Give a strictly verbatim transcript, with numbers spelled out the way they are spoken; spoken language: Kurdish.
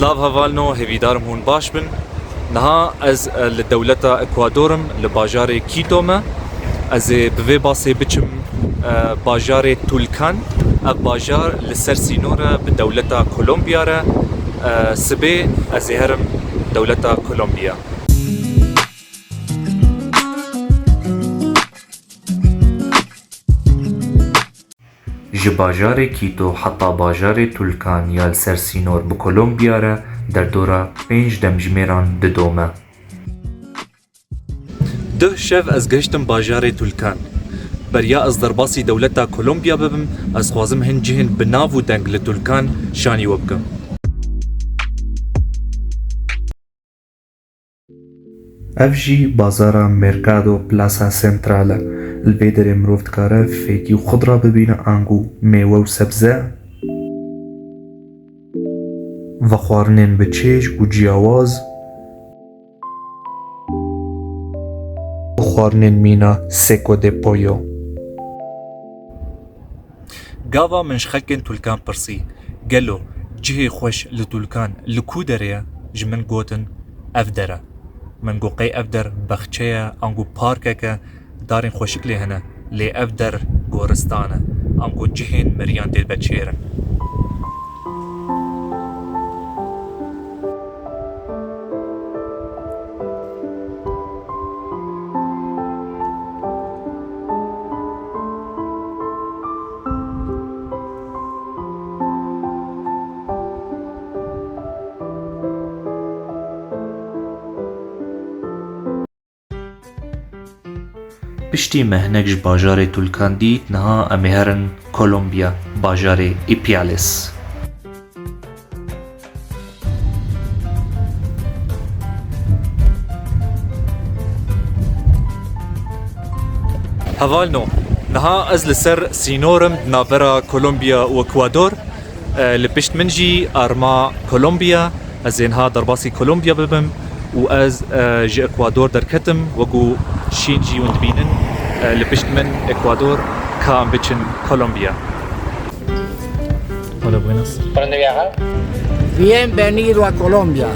Nav hevalno, hêvîdarim hûn baş bin. Niha ez, e, li dewleta Ekwador im, li bajarê Quito me. Ez ê bi vê basê biçim, e, bajarê Tulkan. Ev bajar li ser sînor e bi dewleta Kolombiya re. E, sibê ez ê herim dewleta Kolombiya. Ji bajarê Quito heta bajarê Tulkan ya li ser sînor bi Kolombiya re derdora pênc demjimêran didome. Duh şev ez gihiştim bajarê Tulkan. Beriya ez derbasî dewleta Kolombiya bibim, ez xwazim hin cihên bi nav û deng li Tulkan şanî we bikim. Ev jî bazara Mercado Plaza Central e. Li vê derê mirov dikare fêkî û xudra bibîne, ango mêwe û sebze. Vexwarinên bi çêj û ciyawaz. Xwarinên mîna seco de pollo. Gava min ji xelkên Tulkan pirsî, gelo cihê xweş li Tulkan li ku derê ye? Ji min gotin, ev der e. Min got, qey ev der baxçe ye, ango parkek e, darên xweşik lê hene, lê ev der goristan e, ango cihên meriyan tê dibe çêr in. Piştî me hinek ji bajarê Tulkan dît, niha em ê herin Kolombiya, bajarê Ipiales. Hevalno, niha ez li ser sînor im di navbera Kolombiya û Ekwador. E, li pişt min jî arma Kolombiya, ez ê niha derbasî Kolombiya bibim û ez, e, ji Ekwador derketim, wekû şîn jî hûn dibînin, e, li pişt min Ekwador, ka em biçin Kolombiya. Hola, buenas. ¿Por dónde viaja? Bienvenido a Colombia.